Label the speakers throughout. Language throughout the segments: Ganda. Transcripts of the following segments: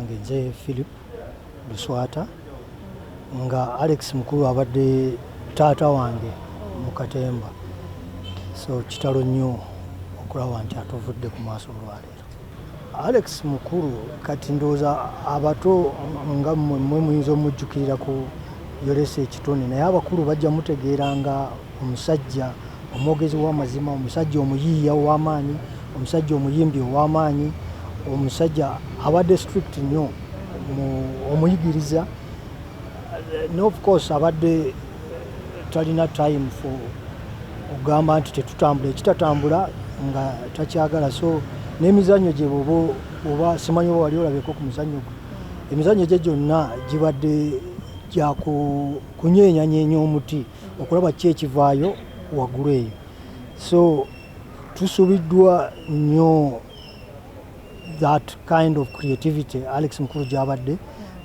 Speaker 1: Lyange nze Philip Luswata, nga Alex Mukulu abadde taata wange mu katemba. So kitalo nnyo okulaba nti atuvudde ku maaso olwaleero. Alex Mukulu, kati ndowooza abato nga mmwe mmwe muyinza omujjukirira ku Yolesa Ekitone, naye abakulu bajja mutegeera nga omusajja omwogezi w'amazima, omusajja omuyiiya ow'amaanyi, omusajja omuyimbi ow'amaanyi, omusajja abadde strict nnyo mu omuyigiriza. Ne of course abadde talina time for okugamba nti tetutambula, ekitatambula nga takyagala. So n'emizannyo gye, bwoba oba simanyi oba wali olabyeko ku muzannyo gwe, emizannyo gye gyonna gibadde gya kunyeenyanyeenya omuti okulaba ki ekivaayo waggulu eyo. So tusubiddwa nnyo that kind of creativity Alex Mukulu gyabadde,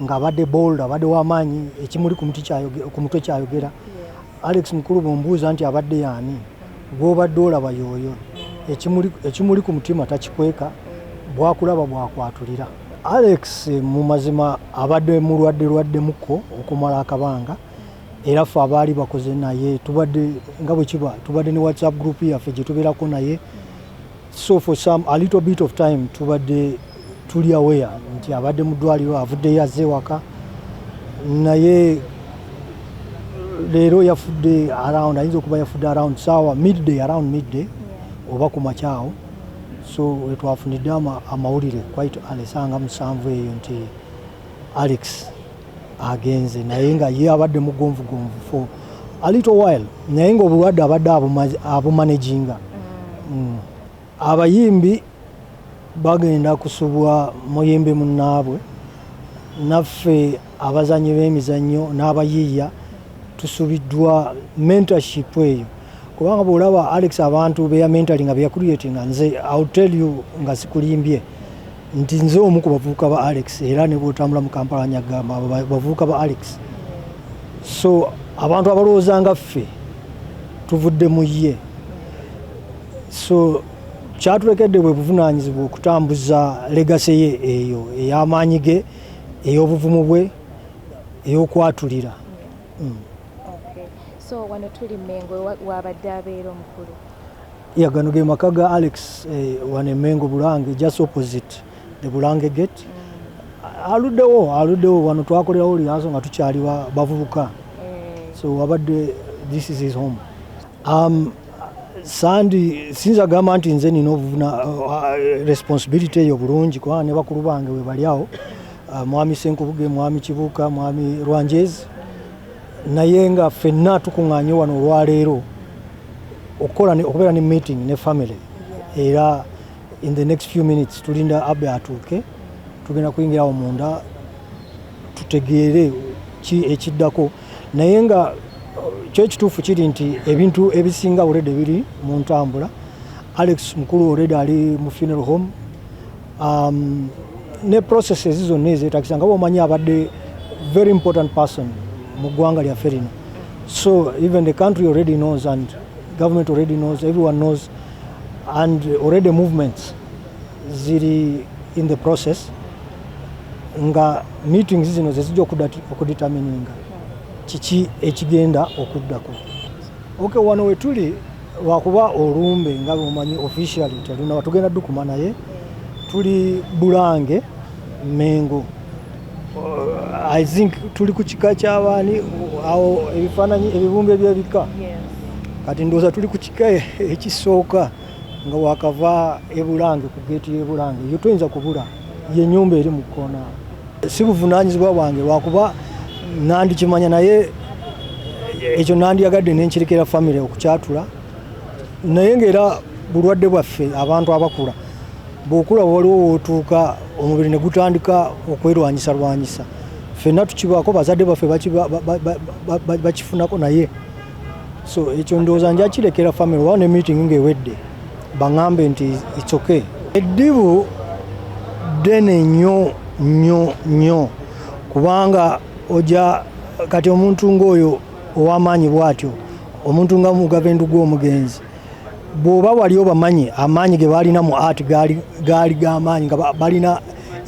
Speaker 1: ng'abadde bold, abadde w'amaanyi, ekimuli ku muti ku mutwe kyayogera. Alex Mukulu bwombuuza nti abadde yaani, gw'obadde olaba y'oyo. Ekimuli ku mutima takikweka, bwakulaba bwakwatulira. Alex mu mazima abadde mulwadde lwaddemuko okumala akabanga, era ffe abaali bakoze naye tubadde nga bwe kiba tubadde ne WhatsApp group yaffe gye tubeerako naye. So for some a little bit of time tubadde tuli aware nti abadde mu ddwaliro, avuddeyo, azze ewaka, naye leero yafudde around, ayinza okuba yafudde around saawa midday, around midday oba ku makyawo. So wetwafunidde amawulire quite early, sanga 7 eyo, nti Alex agenze, naye nga ye abadde mugonvugonvu for a little while, naye nga obulwadde abadde abumanaginga. Abayimbi bagenda kusubwa muyimbi munnaabwe. Naffe abazanyi b'emizannyo n'abayiiya tusubiddwa mentorship eyo, kubanga bw'olaba Alex, abantu beyamentoringa, beyacreatinga, nze I'll tell you nga sikulimbye nti nze omu ku bavubuka ba Alex, era ne bwotambula mu Kampala nyagamba abo bavubuka ba Alex. So abantu abalowooza nga ffe tuvudde mu ye, so kyatulekedde bwe buvunaanyizibwa okutambuza legacy ye eyo ey'amaanyi ge, ey'obuvumu bwe, ey'okwatulira.
Speaker 2: Okay. So wano tuli Mengo, wabadde abeera omukulu.
Speaker 1: Ya, gano ge maka ga Alex, wano emengo Bulange, just opposite the Bulange Gate. Aluddewo wano, twakolerawo lyaso nga tukyali bavubuka. So wabadde, this is his home. Sandi sinza gamba nti nze nina obuvuna responsibility eyo bulungi, kubanga ne bakulu bange we bali awo, Mwami Senkubuge, Mwami Kibuuka, Mwami Rwanjezi, naye nga ffenna tukuŋŋaanye wano olwaleero okukola okubeera ne meeting ne family, era in the next few minutes tulinda abe atuuke, tugenda kuyingirawo munda tutegeere ki ekiddako. Naye nga kyo ekituufu kiri nti ebintu ebisinga already biri mu ntambula. Alex Mukulu already ali mu funeral home, ne processes zonna ezeetagisa, nga bwomanyi abadde very important person mu ggwanga lyaffe lino. So even the country already knows and government already knows, everyone knows, and already movements ziri in the process, nga meetings zino zezijja okudetermininga kiki ekigenda okuddako. Okay, wano wetuli lwakuba olumbe nga bwomanyi officially telunaba, tugenda dukuma, naye tuli Bulange Mengo. I think tuli ku kika ky'abaani awo, ebifaananyi ebibumbe by'ebika. Kati ndowooza tuli ku kika ekisooka nga wakava ebulange, ku geeti y'ebulange yo toyinza kubula, yenyumba eri mu kkoona. Si buvunaanyizibwa bwange, lwakuba nandikimanya, naye ekyo nandyagadde nenkirekera family okukyatula. Naye nga era bulwadde bwaffe abantu abakula, bw'okula waliwo wootuuka omubiri ne gutandika okwerwanyisa lwanyisa. Ffenna tukibaako, bazadde baffe bakifunako, naye so ekyo ndowooza njakirekera family oba ne meeting ng'ewedde baŋŋambe nti it's okay. Eddibu ddene nnyo nnyo nnyo, kubanga ojja kati omuntu ng'oyo ow'amaanyi bw'atyo, omuntu nga Mugavendu omugenzi, bw'oba wali obamanyi amaanyi ge balina mu art gaali g'amaanyi, nga balina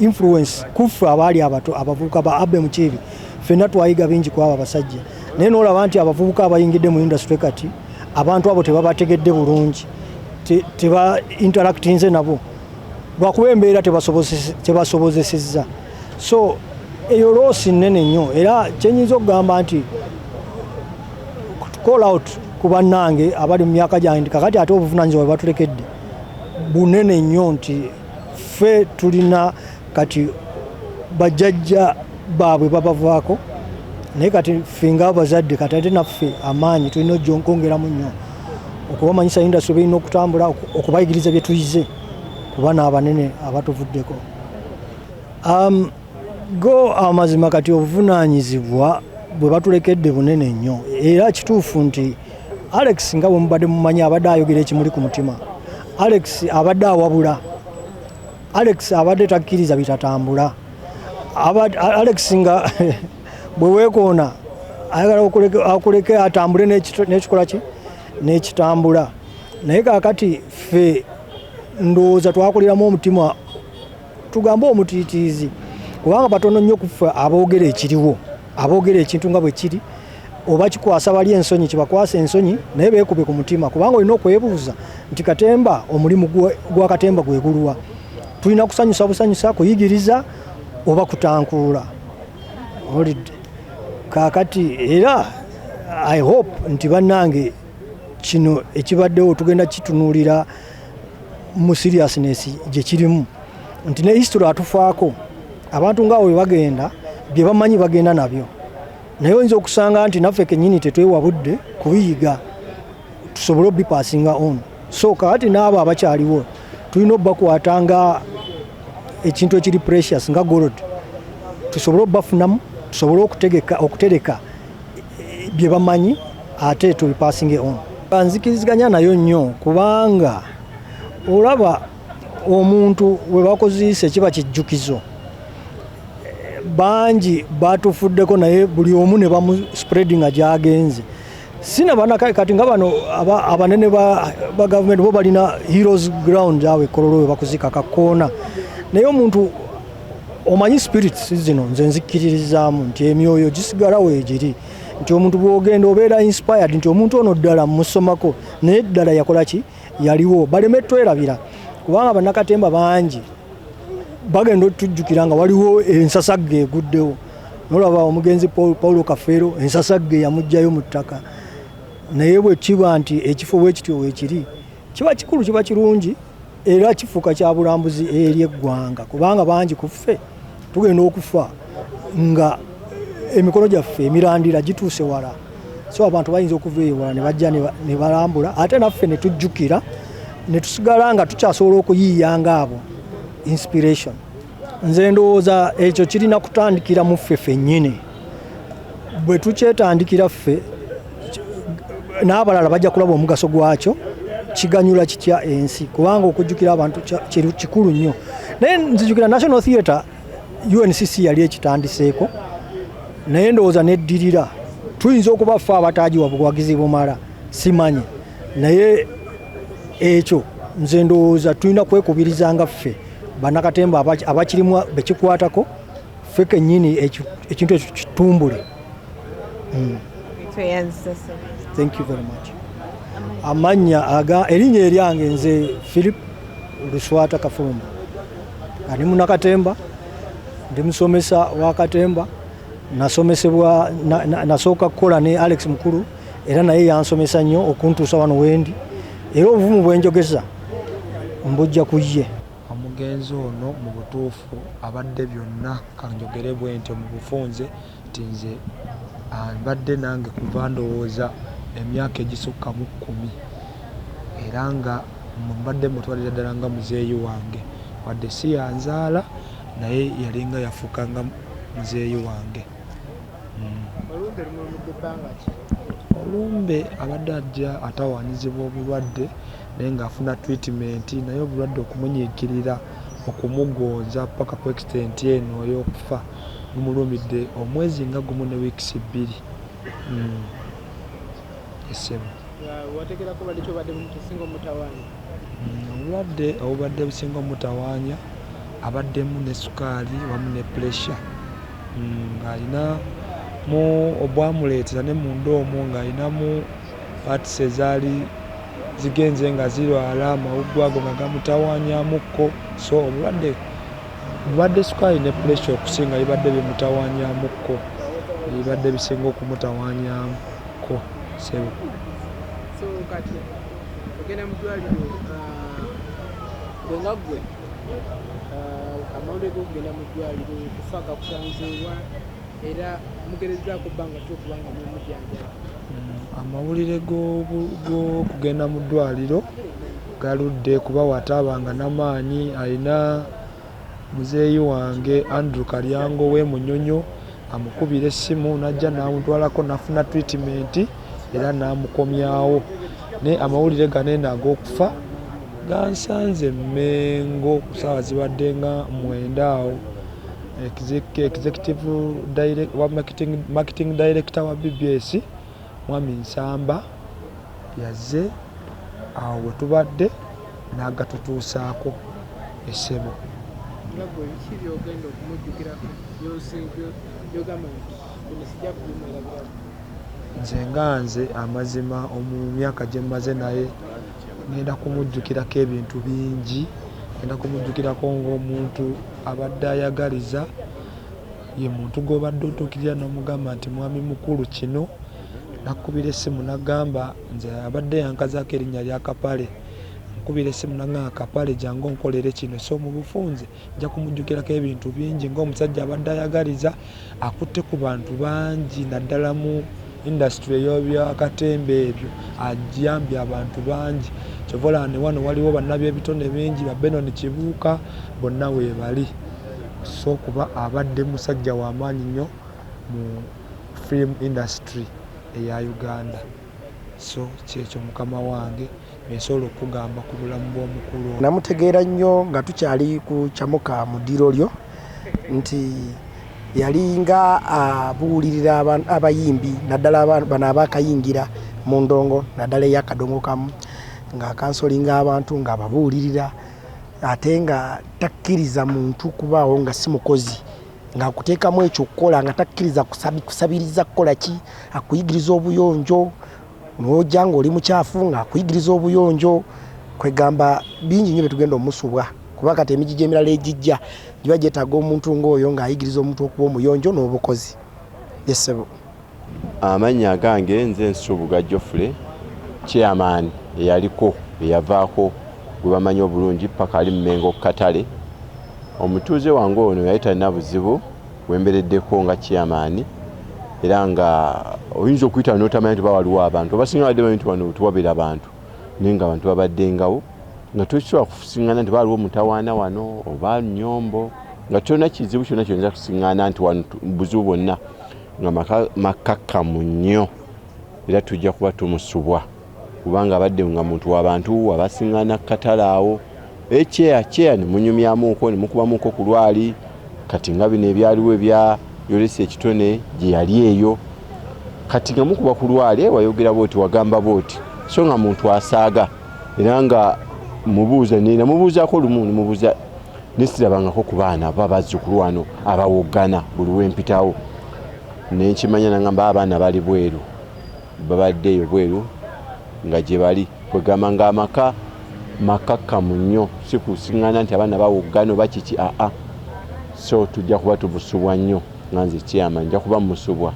Speaker 1: influence kuffe abaali abato, abavubuka ba Abe Mukiibi. Ffenna twayiga bingi ku abo abasajja, naye n'olaba nti abavubuka abayingidde mu industry kati abantu abo tebabategedde bulungi, teba interactinze nabo lwakuba embeera tebasobozesezza. So eyo loss nnene nnyo, era kyenyinza okugamba nti call out ku bannange abali mu myaka gyange nti kakati ate obuvunanyizibwa bwe batulekedde bunene nnyo, nti ffe tulina kati bajjajja baabwe babavaako, naye kati ffe ng'abazadde kati ate naffe amaanyi tulina okwongeramu nnyo okubamanyisa industry berina okutambula, okubayigiriza bye tuyize kuba n'abanene abatuvuddeko. Go amazima kati obuvunaanyizibwa bwe batulekedde bunene nnyo, era kituufu nti Alex nga bwe mubadde mumanyi abadde ayogera ekimuli ku mutima. Alex abadde awabula, Alex abadde takkiriza bitatambula. Alex nga bwe weekoona ayagala akuleke atambule n'ekikola ki n'ekitambula. Naye kaakati ffe ndowooza twakuliramu omutima tugambe omutiitiizi, kubanga batono nnyo ku ffe aboogera ekiriwo, aboogera ekintu nga bwe kiri, oba kikwasa bali ensonyi kibakwasa ensonyi, naye beekube ku mutima, kubanga olina okwebuuza nti katemba, omulimu gwa katemba gwe guluwa? Tulina kusanyusa busanyusa, kuyigiriza oba kutankuula? Olidde kaakati, era I hope nti bannange kino ekibaddewo tugenda kitunuulira mu seriousness gye kirimu, nti ne history atufaako. Abantu ngaabo bwe bagenda, bye bamanyi bagenda nabyo, naye oyinza okusanga nti naffe kennyini tetwewabudde kubiyiga tusobole obipassinga on. So kakati n'abo abakyaliwo tulina obbakwata nga ekintu ekiri precious nga gold, tusobole obbafunamu, tusobole okutegeka okutereka bye bamanyi ate tubipassinge on. Nzikiriziganya nayo nnyo, kubanga olaba omuntu we bakuziise kiba kijjukizo. Bangi batufuddeko, naye buli omu ne bamu spreadinga gyagenze. Sina bana kati nga bano abanene ba gavumenti bo balina heroes ground awo ekololo we bakuzika kakoona. Naye omuntu omanyi spirits zino, nze nzikkiririzaamu nti emyoyo gisigala weegiri, nti omuntu bw'ogenda obeera inspired nti omuntu ono ddala musomako, naye ddala yakola ki, yaliwo. Baleme twerabira, kubanga bannakatemba bangi bagenda otujjukira nga waliwo ensasagge eguddewo. Nolaba omugenzi Paulo Kafeero, ensasagge yamuggyayo mu ttaka. Naye bwe kiba nti ekifo bwe kityo weekiri, kiba kikulu, kiba kirungi, era kifuuka kya bulambuzi eri eggwanga, kubanga bangi ku ffe tugenda okufa nga emikono gyaffe emirandira gituuse wala. So abantu bayinza okuva eyo wala ne bajja ne balambula, ate naffe ne tujjukira ne tusigala nga tukyasobola okuyiiya ngaabo inspiration. Nze ndowooza ekyo kirina kutandikira mu ffe ffennyini. Bwe tukyetandikira ffe, n'abalala bajja kulaba omugaso gwakyo, kiganyula kitya ensi, kubanga okujjukira abantu kikulu nnyo. Naye nzijukira National Theatre, UNCC yali ekitandiseeko, naye ndowooza neddirira. Tuyinza okuba ffe abataagiwa buwagizi bumala, simanyi, naye ekyo nze ndowooza tulina kwekubiriza nga ffe bannakatemba abakirimu bekikwatako, ffe kennyini ekintu ekyo kitumbule. Thank you very much. Amannya aga erinnya eryange nze Philip Luswata Kafumba, nga ndi munnakatemba, ndi musomesa wa katemba. Nasomesebwa nasooka kukola ne Alex Mukulu, era naye yansomesa nnyo okuntuusa wano wendi, era obuvumu bwenjogeza mbujja ku ye.
Speaker 3: Omugenzi ono mu butuufu abadde byonna, kanjogere bwe ntyo mu bufunze nti nze mbadde nange kuva ndowooza emyaka egisukka mu 10, era nga mbadde mutwalira ddala nga muzeeyi wange, wadde si yanzaala, naye yalinga yafuuka nga muzeeyi wange.
Speaker 4: Olumbe lumulumidde bbanga ki?
Speaker 3: Olumbe abadde ajja atawaanyizibwa obulwadde, naye ng'afuna treatment, naye obulwadde okumunyiikirira, okumugonza paka ku extent eno ey'okufa, bumulumidde omwezi nga gumu ne weeks 2. Essebo.
Speaker 4: Wategerako obulwadde ki obadde businga omutawaanya?
Speaker 3: Obulwadde obubadde businga omutawaanya Abaddemu ne sukaali wamu ne pressure, ng'alinamu obwamuleetera ne munda omwo ng'alinamu parts ezaali zigenze nga zirwala, amawuggwe ago nga gamutawaanyamukko. So obulwadde bubadde sukaali ne pressure okusinga, bibadde bimutawaanyamukko, bibadde bisinga okumutawaanyamukko, ssebo.
Speaker 4: So kati ogenda mu ddwaliro, gwe nga ggwe, amawulire g'okugenda mu ddwaliro kufa gakusanzeewa, era mugerezaako bbanga ki okuba nga mumujjanjaba?
Speaker 3: Amawulire g'okugenda mu ddwaliro galudde kuba wataabanga n'amaanyi. Alina muzeeyi wange Andrew Kalyango w'e Munyonyo, amukubira essimu n'ajja n'amutwalako n'afuna treatment era n'amukomyawo. Naye amawulire gano eno ag'okufa gansanze Mmengo ku ssaawa zibadde nga 9 awo. Executive wa marketing director wa BBS, Mwami Nsamba, yazze awo we tubadde n'agatutuusaako, essebo.
Speaker 4: Nga gwe, biki byogenda okumujjukirako byogamba nti bino sijja kubimwerabirako?
Speaker 3: Nze nga nze, amazima, mu myaka gye mmaze naye, ngenda kumujjukirako ebintu bingi. Ngenda kumujjukirako ng'omuntu abadde ayagaliza, ye muntu gw'obadde otuukirira n'omugamba nti mwami mukulu kino, nakkubira essimu n'agamba nze abadde yankazaako erinnya lya Kapale, nkubira essimu n'agamba, "Kapale, jangu onkolere kino." So mu bufunze nja kumujjukirako ebintu bingi ng'omusajja abadde ayagaliza, akutte ku bantu bangi, naddala mu industry ey'ebyakatemba ebyo, ajambye abantu bangi. Kyova olaba ne wano waliwo bannabyebitone bingi, ba Benon Kibuuka bonna weebali. So kuba abadde musajja w'amaanyi nnyo mu film industry eya Uganda. So kyekyo, mukama wange, byensobola okugamba ku bulamu bw'omukulu.
Speaker 5: Namutegeera nnyo nga tukyali ku Kyamuka mu ddiiro lyo, nti yalinga abuulirira abayimbi, naddala bano abakayingira mu ndongo, naddala eyakadongo kamu, ng'akansolinga abantu, ng'ababuulirira, ate nga takkiriza muntu kubaawo nga si mukozi, ng'akuteekamu ekyo okukola, nga takkiriza kusabiriza kukola ki. Akuyigiriza obuyonjo, n'ojja ng'oli mukyafu ng'akuyigiriza obuyonjo. Kwegamba bingi nnyo byetugenda omusubwa, kuba kati emigigi emirala egijja giba gyetaaga omuntu ng'oyo ng'ayigiriza omuntu okuba omuyonjo n'obukozi. Yesebo.
Speaker 6: Amannya agange nze Nsubuga Geoffrey, chairman eyaliko eyavaako gwe bamanyi obulungi paka ali Mmengo Katale. Omutuuze wange ono yali talina buzibu wembereddeko nga chairman, era nga oyinza okuyita n'otamanya nti oba waliwo abantu abasinga badde bamanyi nti wano tewabeera bantu, naye nga abantu babaddengawo, nga tokisobola kusiŋŋana nti waliwo mutawaana wano oba nnyombo, nga tolina kizibu kyonna kyoyinza kusiŋŋana nti wano buzibu bwonna, nga makakkamu nnyo. Era tujja kuba tumusubwa kubanga abadde nga muntu w'abantu abasiŋŋana katale awo ekyeya kyeya ne munyumyamuuko ne mukubamuuko ku lwali. Kati nga bino ebyaliwo ebya yolesa ekitone gye yali eyo, kati nga mukuba ku lwali, wayogera bwoti, wagamba bwoti, so nga muntu asaaga. Era nga mubuuza, namubuuzaako lumu, nemubuuza nesirabangako ku baana oba bazzukulu wano abawoggana buli wempitawo, nenkimanya, nagamba abaana bali bweru, babadde eyo bweru nga gye bali. Kwegamba nga amaka makakkamu nnyo, si kusiŋŋana nti abaana bawoggana oba kiki, aa. So tujja kuba tubusubwa nnyo, nga nze chairman nja kuba musubwa.